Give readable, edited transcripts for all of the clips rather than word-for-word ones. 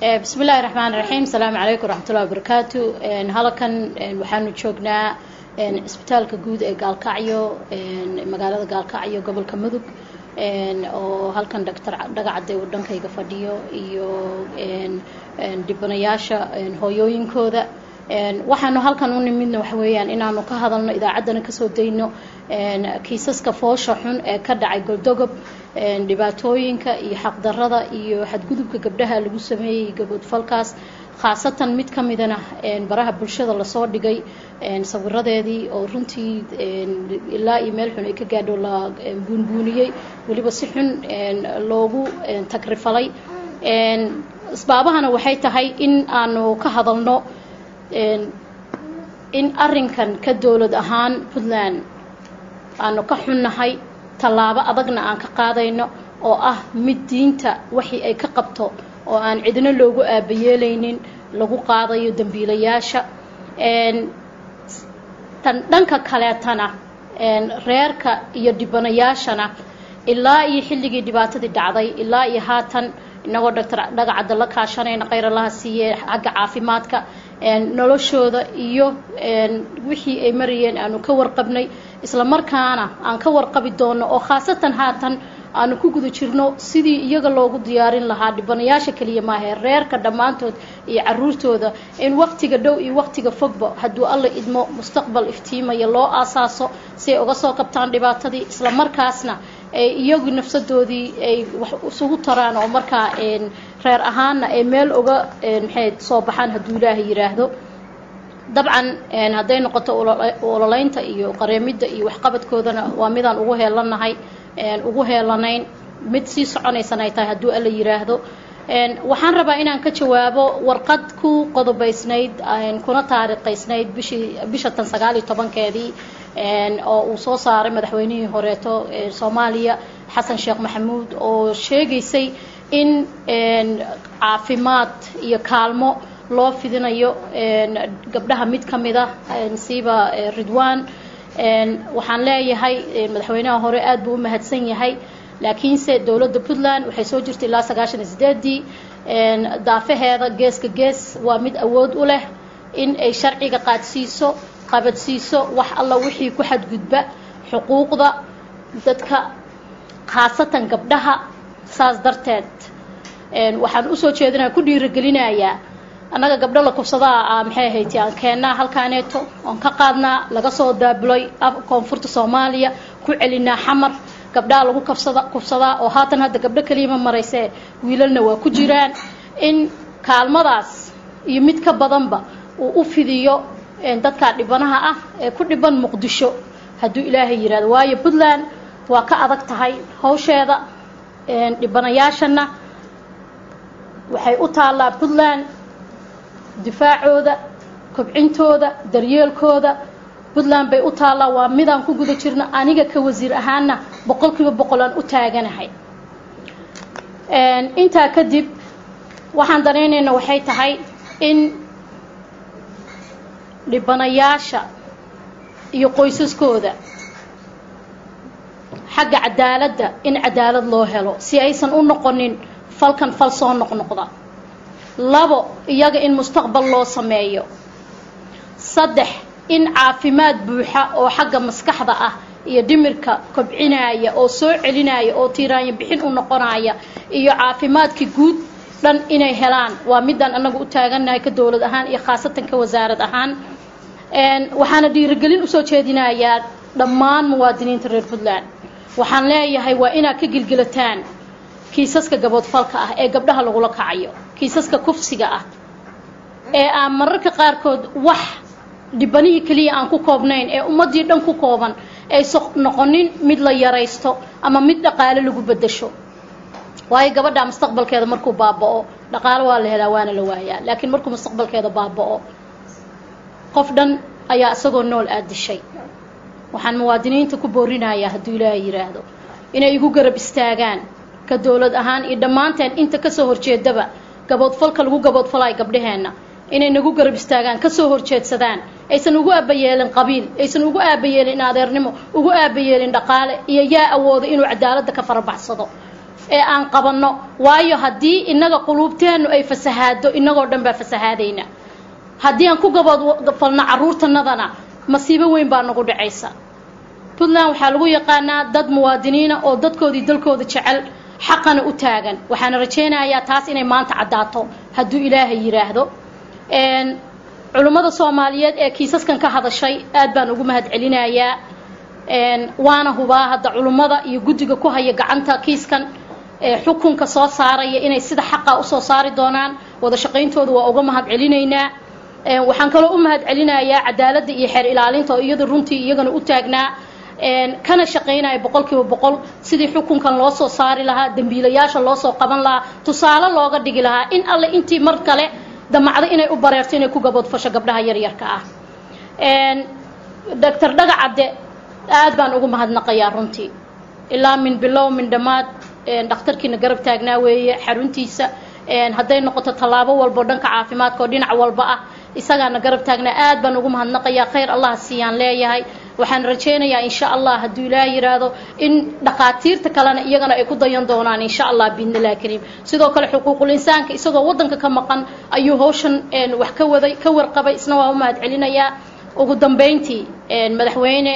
Bismi Illaahi Raxmaan Raxiim. Asalaamu calaykum waraxmatullahi wabarakaatu. Halkan waxaanu joognaa Cisbitaalka Guud ee Gaalkacyo, magaalada Gaalkacyo, gobolka Mudug, oo halkan Doctor Dhagacade uu dhankayga fadhiyo iyo dhibanayaasha hooyooyinkooda. Waxaanu halkan u nimidna waxa weeyaan inaanu ka hadalno, idaacaddana kasoo dayno kiisaska foosha xun ee ka dhacay Goldogob, dhibaatooyinka iyo xaqdarada iyo xadgudubka gabdhaha lagu sameeyey, gaboodfalkaas, khaasatan mid ka midana baraha bulshada lasoo dhigay sawiradeedii, oo runtii ilaa iyo meel xun ay ka gaadho, la buunbuuniyey, weliba si xun loogu tagrifalay. Asbaabahana waxay tahay in aanu ka hadalno in arrinkan ka dowlad ahaan Puntland aanu ka xunnahay, tallaabo adagna aan ka qaadayno, oo ah mid diinta wixii ay ka qabto oo aan cidina loogu aabayeelaynin lagu qaadayo dambiilayaasha. Tan dhanka kaleetana, reerka iyo dhibanayaashana, ilaa iyo xilligii dhibaatadii dhacday ilaa iyo haatan, inagoo Doctor Dhagacadda la kaashanayna, khayr Allaha siiye, xagga caafimaadka noloshooda iyo wixii ay marayeen aanu ka warqabnay, isla markaana aan ka warqabi doono, oo khaasatan haatan aanu ku guda jirno sidii iyaga loogu diyaarin lahaa. Dhibanayaasha keliya maahee, reerka dhammaantood iyo caruurtooda, in waqtiga dhow iyo waqtiga fogba, hadduu Alla idmo, mustaqbal iftiimaya loo aasaaso si ay uga soo qabtaan dhibaatadii, isla markaasna ay iyagu nafsadoodii ay wax isugu taraan, oo markaa reer ahaanna ay meel uga maxay soo baxaan, hadduu Ilaahay yidhaahdo. Dabcan hadday noqoto ololaynta iyo qareemidda iyo waxqabadkoodana, waa midaan ugu heelanahay, ugu heelanayn, mid sii soconaysan ay tahay, hadduu Alla yidhaahdo. Waxaan rabaa inaan ka jawaabo warqad ku qodobaysnayd kuna taariikhaysnayd bishii bisha tan 19-keedii, oo uu soo saaray madaxweynihii horeeto Soomaaliya, Xasan Sheekh Maxamuud, oo sheegaysay in caafimaad iyo kaalmo loo fidinayo gabdhaha mid ka mid ah, siiba Ridwan. Waxaan leeyahay, madaxweynaha hore aad buu u mahadsan yahay, laakiinse dowladda Puntland waxay soo jirtay ilaa 98-dii. Daafaheeda geeska gees waa mid awood u leh in ay sharciga qaadsiiso, qabadsiiso wax alla wixii ku xadgudba xuquuqda dadka, khaasatan gabdhaha. Saas darteed waxaan usoo jeedinaya, ku dhiirigelinayaa, annaga gabdho la kufsadaa maxay ahayd aan keennaa halkaaneeto oon ka qaadnaa, laga soo daabulay koonfurta Soomaaliya, ku celinaa Xamar. Gabdhaha lagu kafsada kufsadaa, oo haatan hadda gabdho keliya ma maraysee, wiilalna waa ku jiraan, in kaalmadaas iyo mid ka badanba uu u fidiyo dadka dhibanaha ah ee ku dhiban Muqdisho, hadduu Ilaahay yidhahdo. Waayo, Puntland waa ka adag tahay hawsheeda, dhibanayaashana waxay u taallaa Puntland difaacooda, kobcintooda, daryeelkooda Puntland bay u taallaa. Waa midaan ku guda jirno, aniga ka wasiir ahaana 100% aan u taaganahay. Intaa kadib, waxaan danaynayna waxay tahay in dhibanayaasha iyo qoysaskooda xagga cadaaladda in cadaalad loo helo, si aysan u noqonin falkan fal soo noqnoqda. Labo, iyaga in mustaqbal loo sameeyo. Saddex, in caafimaad buuxa oo xagga maskaxda ah iyo dhimirka kobcinaya oo soo celinaya oo tiiraanya bixin u noqonaya iyo caafimaadkii guud dhan inay helaan, waa midaan anagu u taagannahay ka dowlad ahaan iyo khaasatan ka wasaarad ahaan. Waxaana dhiirigelin usoo jeedinayaa dhammaan muwaadiniinta reer Puntland. Waxaan leeyahay, waa inaad ka gilgilataan kiisaska gaboodfalka ah ee gabdhaha lagula kacayo, kiisaska kufsiga ah ee aan mararka qaarkood wax dhibanihii keliya aan ku koobnayn ee ummaddii dhan ku kooban, aysan noqonin mid la yaraysto ama mid dhaqaale lagu bedesho. Waayo, gabadha mustaqbalkeeda markuu baaba'o, dhaqaalo waa la helaa waana la waayaa, laakiin markuu mustaqbalkeeda baaba'o, qof dhan ayaa isagoo nool aad dishay. Waxaan muwaadiniinta ku boorinayaa, hadduu Ilaahay yidhaahdo, inay igu garab istaagaan ka dowlad ahaan iyo dhammaanteen inta kasoo horjeedaba gaboodfalka lagu gaboodfalayo gabdhaheenna, inay nagu garab istaagaan, kasoo horjeedsadaan, aysan ugu aabayeelin qabiil, aysan ugu aabayeelin adeernimo, ugu aabayeelin dhaqaale iyo yaa awooda inuu cadaaladda ka farabaxsado. Ee aan qabanno, waayo haddii innaga quluubteennu ay fasahaado, innagoo dhan baa fasahaadayna. Haddii aan ku gaboodfalno carruurtanadana, masiibo weyn baa nagu dhacaysa. Puntland waxaa lagu yaqaanaa dad muwaadiniina oo dadkoodii dalkooda jecel, xaqana u taagan. Waxaana rajaynayaa taas inay maanta caddaato hadduu Ilaahay yidhaahdo. Culummada Soomaaliyeed ee kiisaskan ka hadashay aad baan ugu mahad celinayaa, waana hubaa hadda culummada iyo guddiga ku haya gacanta kiiskan xukunka soo saaraya inay sida xaqa usoo saari doonaan. Wada shaqayntooda waa uga mahad celinaynaa. Waxaan kaloo u mahad celinayaa cadaaladda iyo xeer ilaalinta oo iyada runtii iyagana u taagnaa, kana shaqaynaya 100% sidii xukunkan loo soo saari lahaa, dembiilayaasha loo soo qaban lahaa, tusaale looga dhigi lahaa in alle intii mar kale damacdo inay u bareerto inay ku gaboodfasho gabdhaha yaryarka ah. Doctor Dhagacadde aad baan ugu mahadnaqayaa runtii, ilaa min bilow min dhammaad dhakhtarkiina garab taagnaa weeye. Xaruntiisa hadday noqoto tallaabo walbo dhanka caafimaadka oo dhinac walba ah, isagaana garab taagnaa. Aad baan ugu mahadnaqayaa, khayr Allah siiyaan leeyahay. Waxaan rajaynayaa, insha Allah, hadduu Ilaah yidhaahdo, in dhakhaatiirta kalena iyagana ay ku dayan doonaan, insha Allah, biidnillahi kariim. Sidoo kale xuquuqul insaanka, isagoo waddanka ka maqan ayuu hawshan wax ka waday, ka warqabay, isna waa u mahad celinayaa. Ugu dambeyntii, Madaxweyne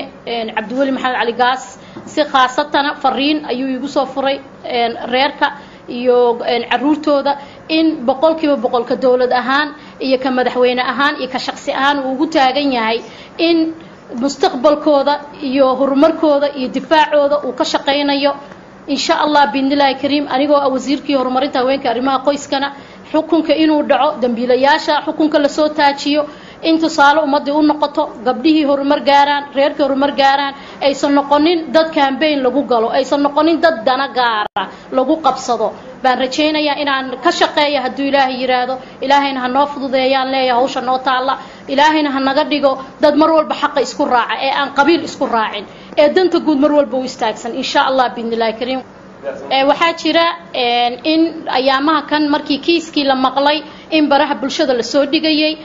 Cabdiweli Maxamed Cali Gaas si khaasatana fariin ayuu igu soo furay reerka iyo caruurtooda in 100% ka dowlad ahaan iyo ka madaxweyne ahaan iyo ka shaqsi ahaan uu ugu taagan yahay in mustaqbalkooda iyo horumarkooda iyo difaacooda uu ka shaqaynayo, insha Allah, biidnillahi kariim. Anigoo ah wasiirkii horumarinta haweenka, arrimaha qoyskana, xukunka inuu dhaco, dembiilayaasha xukunka lasoo taajiyo, in tusaale ummaddii u noqoto, gabdhihii horumar gaaraan, reerkii horumar gaaraan, aysan noqonin dad campaign lagu galo, aysan noqonin dad dana gaara lagu qabsado, baan rajaynayaa inaan ka shaqeeya hadduu Ilaahay yidhaahdo. Ilaahayna ha noo fududeeyaan leeya hawsha noo taalla. Ilaahayna ha naga dhigo dad mar walba xaqa isku raaca ee aan qabiil isku raacin, ee danta guud mar walba u istaagsan, insha Allah, biidnillahi kariim. Waxaa jira in ayaamaha kan markii kiiskii la maqlay in baraha bulshada lasoo dhigayay,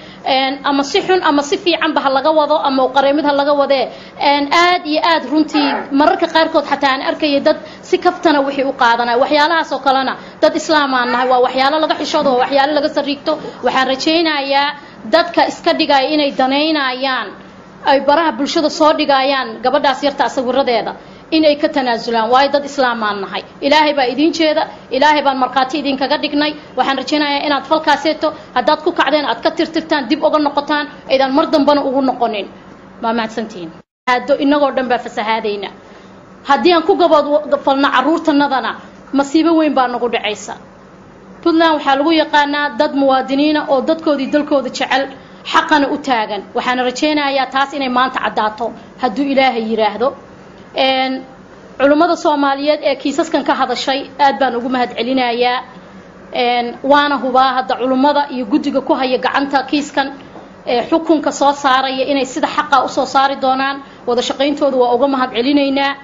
ama si xun ama si fiicanba ha laga wado ama qareemid ha laga wadee, aad iyo aad runtii mararka qaarkood xataa aan arkayay dad si kaftana wixii u qaadanaya. Waxyaalahaas oo kalena, dad islaamaan nahay, waa waxyaalo laga xishoodo, waa waxyaalo laga sariigto. Waxaan rajaynayaa dadka iska dhigaya inay danaynayaan ay baraha bulshada soo dhigayaan gabadhaas yartaa sawiradeeda in ay ka tanaasulaan, waayo dad islaamaan nahay. Ilaahay baa idiin jeeda, Ilaahay baan markhaati idinkaga dhignay. Waxaan rajaynayaa inaad falkaaseeto haddaad ku kacdeen aad ka tirtirtaan, dib uga noqotaan, aydan mar dambana ugu noqonin. Waa mahadsantihiin. Innagoo dhan baa fasahaadayna. Haddii aan ku gaboodfalno carruurtanadana, masiibo weyn baa nagu dhacaysa. Puntland waxaa lagu yaqaanaa dad muwaadiniina oo dadkoodii dalkooda jecel, xaqana u taagan. Waxaana rajaynayaa taas inay maanta caddaato hadduu Ilaahay yidhaahdo. Culummada Soomaaliyeed ee kiisaskan ka hadashay aad baan ugu mahad celinayaa, waana hubaa hadda culummada iyo guddiga ku haya gacanta kiiskan xukunka soo saaraya inay sida xaqa usoo saari doonaan. Wada shaqayntooda waa uga mahad celinaynaa.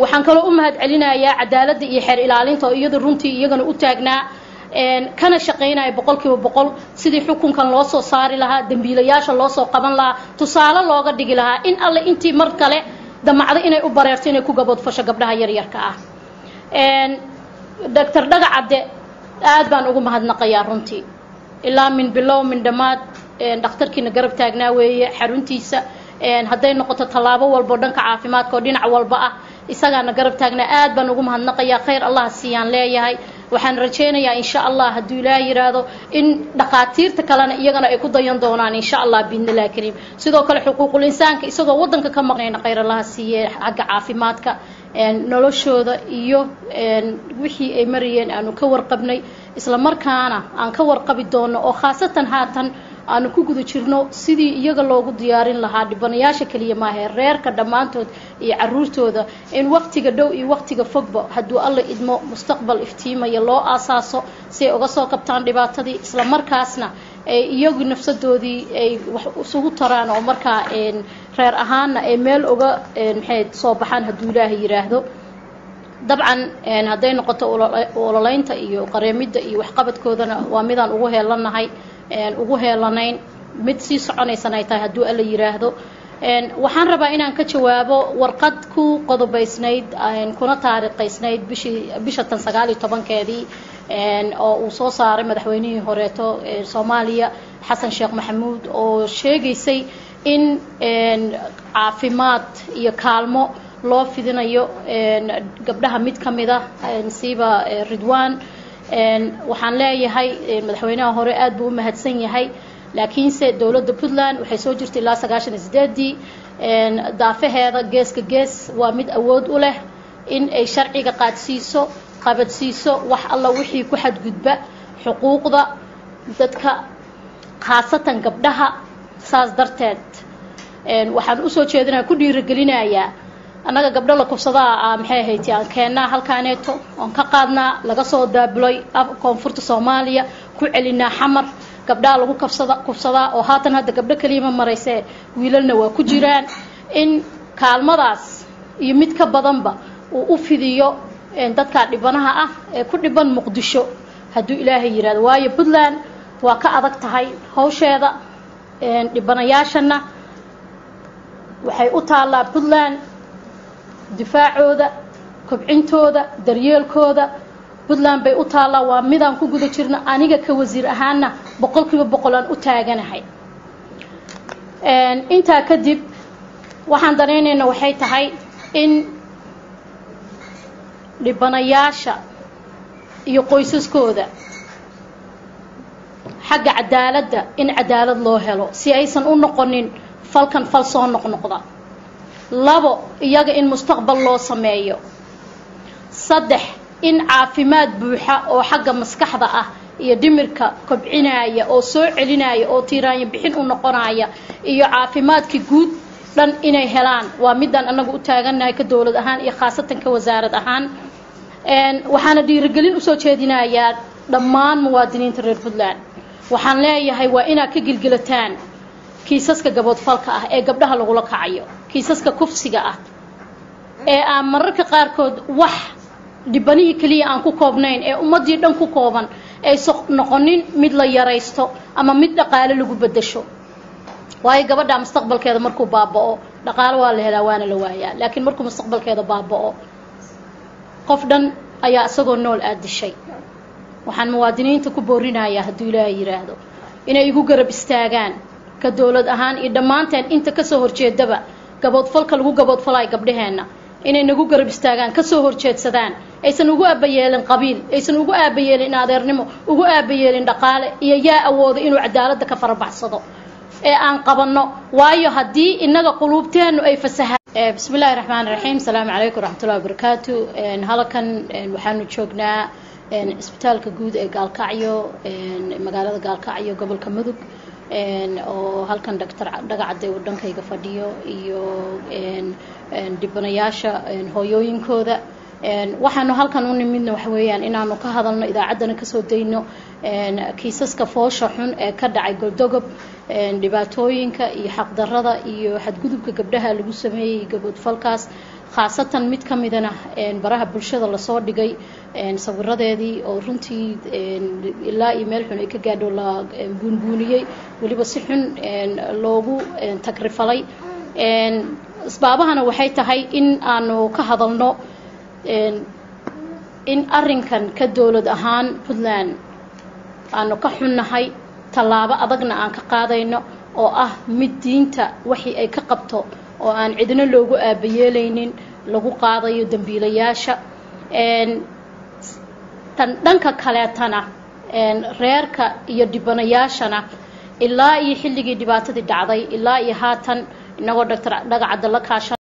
Waxaan kaloo u mahad celinayaa cadaaladda iyo xeer ilaalinta oo iyada runtii iyagana u taagnaa, kana shaqaynaya 100% sidii xukunkan loo soo saari lahaa, dembiilayaasha loo soo qaban lahaa, tusaale looga dhigi lahaa in alle intii mar kale damacdo inay u bareerto inay ku gaboodfasho gabdhaha yaryarka ah. Doctor Dhagacadde aad baan ugu mahadnaqayaa runtii, ilaa min bilow min dhammaad dhakhtarkiina garab taagnaa weeye. Xaruntiisa hadday noqoto tallaabo walbo dhanka caafimaadka oo dhinac walba ah, isagaana garab taagnaa. Aad baan ugu mahadnaqayaa, khayr Allah siiyaan leeyahay. Waxaan rajaynayaa, insha Allah, hadduu Ilaah yidhaahdo, in dhakhaatiirta kalena iyagana ay ku dayan doonaan, insha Allah, biidnillahi kariim. Sidoo kale xuquuqul insaanka, isagoo waddanka ka maqnayna, khayr Allaha siiye xagga caafimaadka noloshooda iyo wixii ay marayeen aanu ka warqabnay, isla markaana aan ka warqabi doono, oo khaasatan haatan aanu ku guda jirno sidii iyaga loogu diyaarin lahaa. Dhibanayaasha keliya maahee, reerka dhammaantood iyo caruurtooda in waqtiga dhow iyo waqtiga fogba, hadduu Alla idmo, mustaqbal iftiimaya loo aasaaso si ay uga soo kabtaan dhibaatadii, isla markaasna ay iyagu nafsadoodii ay wax isugu taraan, oo markaa reer ahaanna ay meel uga maxay soo baxaan hadduu Ilaahay yidhaahdo. Dabcan hadday noqoto ololaynta iyo qareemidda iyo waxqabadkoodana, waa midaan ugu heelanahay, ugu heelanayn, mid sii soconaysana ay tahay hadduu Alla yidhaahdo. Waxaan rabaa inaan ka jawaabo warqad ku qodobaysnayd kuna taariikhaysnayd bishii bisha tan 19-keedii oo uu soo saaray madaxweynihii horeeto Soomaaliya Xasan Sheekh Maxamuud, oo sheegaysay in caafimaad iyo kaalmo loo fidinayo gabdhaha mid ka mid ah, siiba Ridwaan. Waxaan leeyahay madaxweynaha hore aad buu u mahadsan yahay, laakiinse dowladda Puntland waxay soo jirtay ilaa 98-dii. Daafaheeda geeska gees waa mid awood u leh in ay sharciga qaadsiiso, qabadsiiso wax alla wixii ku xadgudba xuquuqda dadka, khaasatan gabdhaha. Saas darteed waxaan usoo jeedinaya, ku dhiirigelinayaa, annaga gabdho la kufsadaa maxay ahayti aan keennaa halkaaneeto oon ka qaadnaa, laga soo daabulay koonfurta Soomaaliya, ku celinaa Xamar. Gabdhaha lagu kafsada kufsadaa oo haatan hadda gabdho keliya ma maraysee, wiilalna waa ku jiraan, in kaalmadaas iyo mid ka badanba uu u fidiyo dadka dhibanaha ah ee ku dhiban Muqdisho, hadduu Ilaahay yidhahdo, waayo Puntland waa ka adag tahay hawsheeda. Dhibanayaashana waxay u taallaa Puntland difaacooda, kobcintooda, daryeelkooda Puntland bay u taallaa. Waa midaan ku guda jirno, aniga ka wasiir ahaana 100% aan u taaganahay. Intaa kadib waxaan danaynayna waxay tahay in dhibanayaasha iyo qoysaskooda xagga cadaaladda in cadaalad loo helo, si aysan u noqonin falkan fal soo noqnoqda. Labo, iyaga in mustaqbal loo sameeyo. Saddex, in caafimaad buuxa oo xagga maskaxda ah iyo dhimirka kobcinaya oo soo celinaya oo tiiraanya bixin u noqonaya iyo caafimaadkii guud dhan inay helaan, waa midaan anagu u taagannahay ka dowlad ahaan iyo khaasatan ka wasaarad ahaan. Waxaana dhiirigelin usoo jeedinayaa dhammaan muwaadiniinta reer Puntland. Waxaan leeyahay waa inaad ka gilgilataan kiisaska gaboodfalka ah ee gabdhaha lagula kacayo, kiisaska kufsiga ah ee aan mararka qaarkood wax dhibanihii keliya aan ku koobnayn ee ummaddii dhan ku kooban, aysan noqonin mid la yaraysto ama mid dhaqaale lagu bedesho, waayo gabadha mustaqbalkeeda markuu baaba'o, dhaqaalo waa la helaa waana la waayaa, laakiin markuu mustaqbalkeeda baaba'o, qof dhan ayaa isagoo nool aad dishay. Waxaan muwaadiniinta ku boorinayaa, hadduu Ilaahay yidhaahdo, inay igu garab istaagaan ka dowlad ahaan iyo dhammaanteen inta kasoo horjeedaba gaboodfalka lagu gaboodfalayo gabdhaheenna, inay nagu garab istaagaan, kasoo horjeedsadaan, aysan ugu aabayeelin qabiil, aysan ugu aabayeelin adeernimo, ugu aabayeelin dhaqaale iyo yaa awoodo inuu cadaaladda ka farabaxsado, ee aan qabanno, waayo haddii inaga quluubteennu ay fasaha. Bismi illaahi raxmaani raxiim. Asalaamu calaykum waraxmatullahi wabarakaatu. Halkan waxaanu joognaa cisbitaalka guud ee Gaalkacyo, magaalada Gaalkacyo, gobolka Mudug, oo halkan Doctor Dhagacadde uu dhankayga fadhiyo iyo dhibanayaasha hooyooyinkooda. Waxaanu halkan u nimidna waxa weeyaan inaanu ka hadalno, idaacaddana kasoo dayno kiisaska foosha xun ee ka dhacay Goldogob, dhibaatooyinka iyo xaqdarada iyo xadgudubka gabdhaha lagu sameeyey, gaboodfalkaas, khaasatan mid ka midana baraha bulshada lasoo dhigay sawiradeedii, oo runtii ilaa iyo meel xun ay ka gaadho, la buunbuuniyey, weliba si xun loogu tagrifalay. Asbaabahana waxay tahay in aanu ka hadalno in arrinkan ka dowlad ahaan Puntland aanu ka xunnahay, tallaabo adagna aan ka qaadayno oo ah mid diinta wixii ay ka qabto oo aan cidina loogu aabayeelaynin lagu qaadayo dambiilayaasha. Tan dhanka kaleetana reerka iyo dhibanayaashana ilaa iyo xilligii dhibaatadii dhacday ilaa iyo haatan inagoo Doctor Dhagacadda la kaashan